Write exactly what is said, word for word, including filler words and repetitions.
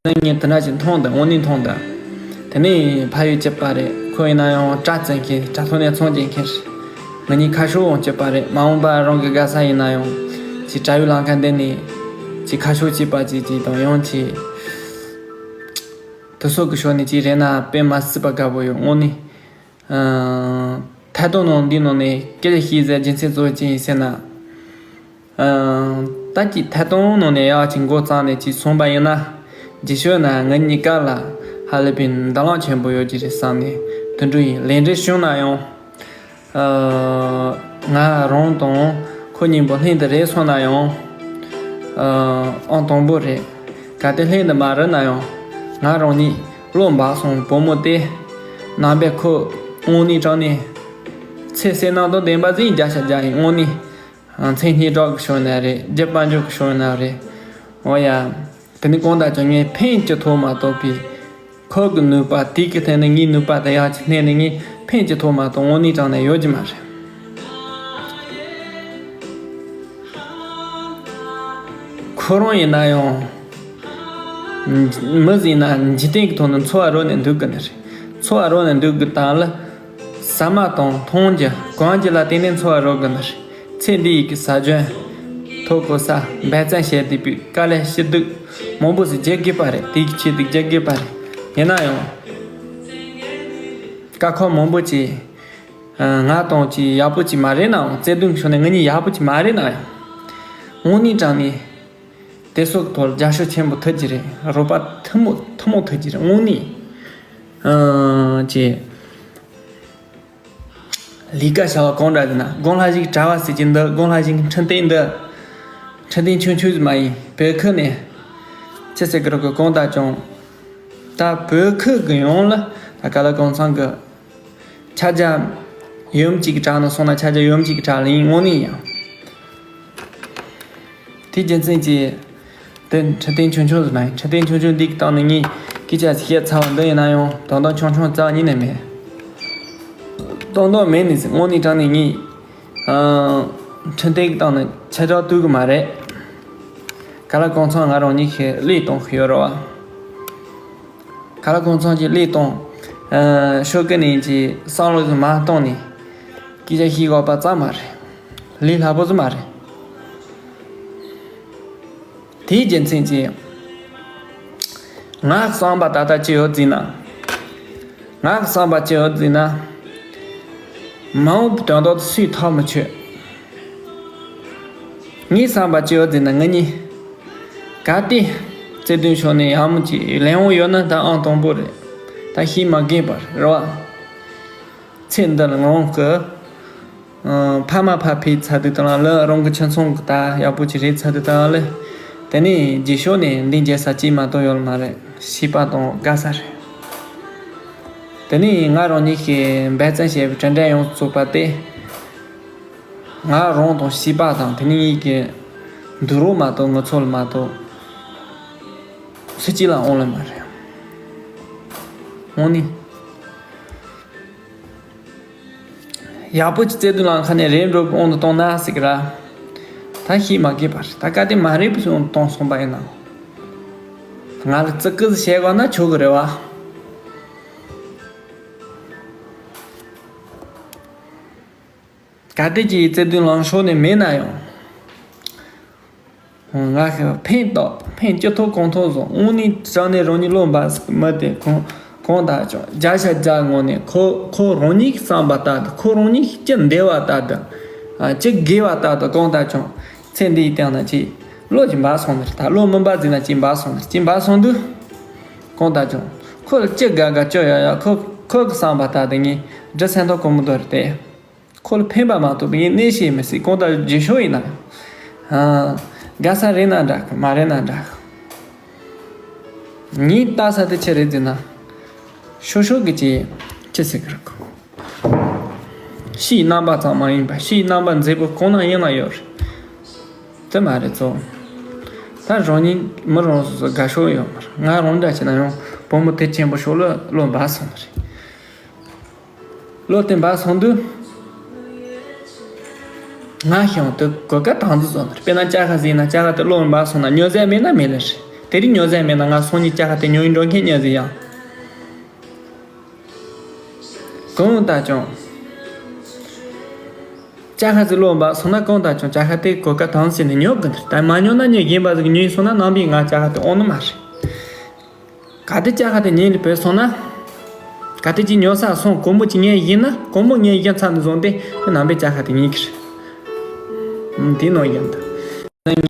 ནས་ངས་དེ་འདྲ་ཞིག་མཐོང་དང་། དངོས་གནས་མཐོང་དང་། དེ་ནས་ཕ་ཡུལ་སྐྱིད་པ་རེད། ཁོ་ཡིན་ན་ཡང་དྲ་བཙལ་མཁན། དྲ་ཐོག་ནས་ཚོང་རྒྱག་མཁན་རེད། ང་གཉིས་ཁ་ཕྱོགས་ཡང་གཅིག་པ་རེད། མ་འོངས་པ་རང་གི་དགའ་ས་ཡིན་ན་ཡང་། ཅིག་དྲ་ཡོད་ལམ་ཁ་འདི་ནས་ཅིག་ཁ་ཕྱོགས་གཅིག་པ་ཅིག་ཅིག་དང་། ཡང་ཅིག་དུ་སོགས་ཀྱི་ཕྱོགས་ནས་ཅིག་རེད་ན་དཔེ་མ་སྲིད་པ་དགའ་པོ་ཡོད། དངོས་གནས། ཨ། ཐད་གཏོང་ནང་འདི་ནང་ནས་སྐད་ཆ་བཤད་ཟེར་རྒྱུ་མཚན་གཙོ་བོ་ཅི་ཡིན་ཟེར་ན། ཨ། ད་ཅིག་ཐད་གཏོང་ནང་ནས་ཡག་ཅིག་འགོ་བརྩམས་ནས་ཅིག་སོང་པ་ཡིན་ན། རྗེས་ཕྱོགས་ན་ང་གཉིས་ཀ་ལ་ཧ་ལས་པའི་འདང་ལམ་ཆེན་པོ་ཡོད་ཀྱི་རེད་བསམ་ནས་དེ་འདྲ་ཡིན། ལས་འབྲས་བྱུང་ན་ཡང་། ཨ། ང་རང་དང་ཁོ་གཉིས་པོ་ལྷན་དུ་རེད་སོང་ན་ཡང་། ཨ། ཨང་དང་པོ་རེད། གལ་ཏེ་ལྷན་དུ་མ་རེད་ན་ཡང་། ང་རང་གཉིས་བློ་འབབ་སོང་བུ་མོ་དེ། ནང་པའི་ཁོ་དངོས་གནས་དྲང་གནས་ཚེ་བསོད་ནམས་དང་ལྡན་པ་ཟིག་བརྒྱ་ཆ་བརྒྱ་ཡིན། དངོས་གནས། ཨ། མཚན་སྙན་གྲགས་ཀྱི་ཕྱོགས་ནས་རེད། རྒྱུ་དཔལ་འབྱོར་གྱི་ཕྱོགས་ནས་རེད། འོ་ཡ། དེ་ནི་གང་ལྟར་ཀྱང་ངས་ཕན་གྱི་ཐོགས་མ་གཏོགས་པའི། ཁོ་གི་ནུས་པ་དེ་གི་སྟེང་ནས་ངའི་ནུས་པ་དེ་ཡག་ཅིག་བསྣན་ནས་ངས་ཕན་གྱི་ཐོགས་མ་གཏོགས་དངོས་གནས་དྲང་གནས་ཡོད་ཀྱི་མ་རེད། ཁོ་རང་ཡིན་ན་ཡང་། མི་ཟིག་ཡིན་ན་འཇིག་རྟེན་གྱི་ཐོག་ནས་འཚོ་བ་རོལ་ནས་འདུག་གི་ནི་རེད། འཚོ་བ་རོལ་ནས་འདུག་གི་སྟངས་ལ། ཟ་མ་དང་འཐུང་རྒྱུ་གོན་རྒྱུ་ལ་བརྟེན་ནས་འཚོ་བ་རོལ་གི་ནི་རེད། ཚེ་འདི་ཡི་གི་ཟ་སྐྱོན། ཐོབ་གོ་ས། འབད་བརྩོན་བྱས་བསྡད་པའི་དཀའ་ལས་ཞེ་སྡུག་མང་པོ་ཟིག་བརྗེད་དགོས་པ་རེད། དེ་གི་ཆེད་དུ་བརྗེད་དགོས་པ་རེད། ཡིན་ན་ཡང་། དཀའ་ཁག་མང་པོ་ཅིག་ང་དང་ཅིག་ཡག་པོ་ཅིག་མ་རེད་ནའང་། བརྩེ་དུང་ཕྱོགས་ནས་ང་གཉིས་ཡག་པོ་ཅིག་མ་རེད་ན་ཡང་། དངོས་གནས་དྲང་གནས། དེ་སོགས་ཐོག་རྒྱབ་སྐྱོར་ཆེན་པོ་ཐུབ་ཀྱི་རེད། རོགས་པ་ཐུན་མོང་ཐུན་མོང་ཐུབ་ཀྱི་རེད། དངོས་གནས། ཨ། ཅེས། ལས་ཀ་བྱ་བ་གང་འདྲ་ཡིན་ན། དགུང་ལྷ་གཞུང་གྲྭ་བ་ཟེར་གྱི་འདུག་དགུང་ལྷ་གཞུང་འཕྲིན་སྟེགས་འདི། འཕྲིན་སྟེགས་ཆུང་ཆུང་ཟིག་མ་ཡིན། བོད་ཁུལ་ནས། ཅི་ཟེར་གི་རེད་གོ་གང་ལྟར་ཀྱང་། ད་བོད་ཁུལ་གྱི་ཡོངས་ལ་ད་ག་ལ་གང་འཚམ་གི། ཁྱབ་རྒྱ་ཡོད་མཁན་གྱི་དྲ་ནང་སོང་ན་ཁྱབ་རྒྱ་ཡོད་མཁན་གྱི་དྲ་ལ་ཡིན། དངོས་གནས་ཡང་། དེའི་རྒྱུ་མཚན་གྱིས། དེ་འཕྲིན་སྟེགས་ཆུང་ཆུང་ཟིག་མ་ཡིན། འཕྲིན་སྟེགས་ཆུང་ཆུང་འདི་གི་སྟེང་ནས་ངས་སྐད་ཆ་ཞིག་བཤད་ཚར་བ་འདི་ཡིན་ན་ཡང་། དོན་དག་ཆུང་ཆུང་རྩ་བ་ཉིད་ནས་མེད། དོན་དག་མེད་ནི་ཟིག་དངོས་གནས་དྲང་གནས་ངས། ཨ། འཕྲིན་སྟེགས་ཀྱི་སྟེང་ནས་ཆ་འཇོག་བཏུབ་གི་མ་རེད། ག་ལ་གང་འཚམ་ང་རང་ཉིད་ཀྱིས་བློས་གཏོང་གི་ཡོད་རེད་བ། ག་ལ་གང་འཚམ་གྱིས་བློས་གཏོང་། ཨ། ཤོག་གི་ནས་ཀྱི་བསམ་བློ་ཟིག་མ་གཏོང་ནས་སྐད་ཆ་བཤད་དགོས་པ་རྩ་མ་རེད། ལས་སླ་པོ་ཟིག་མ་རེད། དེའི་རྒྱུ་མཚན་གྱིས། ངའི་བསམ་པ་ད་ལྟ་ཅི་ཡོད་ཟེར་ན། ངའི་བསམ་པ་ཅི་ཡོད་ཟེར་ན། མ་འོངས་པའི་དོན་དག་དེ་སུས་ཐག་མི་ཆོད། ངའི་བསམ་པ་ཅི་ཡོད་ཟེར་ན། ང་གཉིས་གལ་ཏེ་བརྩེ་དུང་ཕྱོགས་ནས་ཡག་མོ་ཅིག་ལེན་འོང་ཡོད་ན་ད་ཨང་དང་པོ་རེད། ད་བཤད་མ་དགོས་པ་རེད་བ། ཚེ་འདི་ལ་ང་རང་གི། ཨ། ཕ་མ་ཕར་ཕུད་ཚར་དུས་དང་ལ་རང་གི་ཁྱིམ་ཚང་གི་ད་ཡག་པོ་ཅིག་རེད་ཚར་དུས་དང་ལ། དེ་ནས་རྗེས་ཕྱོགས་ནས་འདི་འཇལ་ས་ཅིག་མ་གཏོགས་ཡོད་མ་རེད། ཤེས་པ་དང་དགའ་ས་རེད། དེ་ནས་ང་རང་ཉིད་ཀྱིས་འབད་བརྩོན་བྱས་པའི་གྲུབ་འབྲས་ཡོངས་སུ་རྫོགས་པ་དེ། ང་རང་དང་བྱིས་པ་དང་དེ་ནས་ངེད་ཀྱི་འདུག་རོགས་མ་གཏོགས་ངུ་ཚོད་ལ་མ་གཏོགས་སུ་གཅིག་ལ་འོང་ལེ་མ་རེད། འོང་ནི། ཡག་པོ་ཅིག་བརྩེ་དུང་ལམ་ཁ་ནས་རེད་འགྲོ་གི་དབང་དུ་བཏང་ན་ཟེར་གི་ར། ད་ཤེས་མ་དགོས་པ་རེད། ད་གལ་ཏེ་མ་རེད་པའི་དབང་དུ་བཏང་སོང་པ་ཡིན་ན། ང་ལ་ཙི་ཀི་ཟིག་བཤད་དགོས་ན་ཆོག་གི་རེད་བ། གལ་ཏེ་ཅིག་བརྩེ་དུང་ལམ་ཕྱོགས་ནས་མེད་ན་ཡང་། ང་ཤི་ཕན་ཐོགས་ཕན་ཅི་ཐོགས་གང་ཐོགས་བཟོ། དངོས་གནས་དྲང་གནས་རང་ཉིད་བློ་འབབ་ཟིག་མི་དེ་གང་གང་ལྟར་ཀྱང་བརྒྱ་ཆ་བརྒྱ་ངོས་ནས་ཁོ་ཁོ་རང་ཉིད་བསམ་པ་ལྟར་དུ། ཁོ་རང་ཉིད་ཅི་འདོད་པ་ལྟར་དུ། ཨ། ཅི་དགོས་པ་ལྟར་དུ་གང་ལྟར་ཀྱང་ཚེ་འདིའི་སྟེང་ན་ཅིག་བློ་ཅིག་འབབ་སོང་ནི་རེད། ད་བློ་མི་འབབ་ཟིན་ན་ཅིག་འབབ་སོང་ནི་རེད། ཅིག་འབབ་སོང་དུས་གང་ལྟར་ཀྱང་ཁོ་ལ་ཅི་དགའ་དགའ་ཅི་ཡག་ཡག་ཁོ་ཁོ་གི་བསམ་པ་ལྟར་དུ་ངས་འབྲི་སེམས་ཐག་གོ་མི་འདུག་རེད་དེ། ཁོ་ལ་ཕན་པ་མ་གཏོགས་ངས་གནས་ཤེས་མི་སྲིད། གང་ལྟར་རྗེས་ཕྱོགས་ཡིན་ན། ཨ། དགའ་ས་རེད་ན་འདྲ་གི་མ་རེད་ན་འདྲ་གི། ངས་ལྟ་ས་དེ་ཆི་རེད་ཟེར་ན། ཤོ་ཤོ་གི་ཅི་ཅི་ཟེར་གི་རེད་གོ། ཕྱིའི་རྣམ་པ་ཙམ་མ་ཡིན་པ་ཕྱིའི་རྣམ་པ་མཛེས་པོ་གང་ན་ཡིན་ན་ཡོད་རེད། དེ་མ་རེད་ཚོ། ད་རང་ཉིད་མི་རང་སོ་སོ་དགའ་ཕྱོགས་ཡོད་མ་རེད། ང་རང་འདྲ་བྱས་ན་ཡང་བུ་མོ་དེ་ཆེན་པོ་ཤོག་ལ་བློ་འབབ་སོང་རེད། བློ་དེ་འབབ་སོང་དུས། ང་ཤི་ཡོང་དུས་གོ་སྐབས་དང་དུ་སོང་། དཔེར་ན་ལྕགས་ཁ་ཟིན་ན་ལྕགས་ཁ་དེ་བློ་འབབ་སོང་ན་ཉོ་ཟས་མེད་ན་མེད་ལ་རེད། དེ་རིང་ཉོ་ཟེར་མེད་ན་ང་སང་ཉིན་ཅ་ཁ་དེ་ཉོ་ཡི་འགྲོ་མཁན་ཉོ་ཟེར་ཡང་། གང་ལྟར་ཀྱང་། ཅ་ཁ་ཟིག་ལོན་པ་སོང་ན་གང་ལྟར་ཀྱང་ཅ་ཁ་དེ་གོ་སྐབས་དང་ཟིན་ནས་ཉོ་དགོས་འདུག་ད་མ་ཉོ་ན་ཉོ་གིན་པ་ཟིག་ཉོས་སོང་ན་ནང་པའི་ང་ཅ་ཁ་དེ་འོང་ནི་མ་རེད། ག་དེ་ཅ་ཁ་དེ་ཉིན་ལ་བུད་སོང་ན། ག་དེ་ཅི་ཉོ་ས་སོང་གོང་མོ་ཅི་ངས་ཡིན་ན་གོང་མོ་ངས་ཡིན་ཚར་ནས་བཟུང་སྟེ་ཁོ་ནང་པའི་ཅ་ཁ་དེ་ཉིན་གི་རེད། དེ་ནང་ཡིན་ད།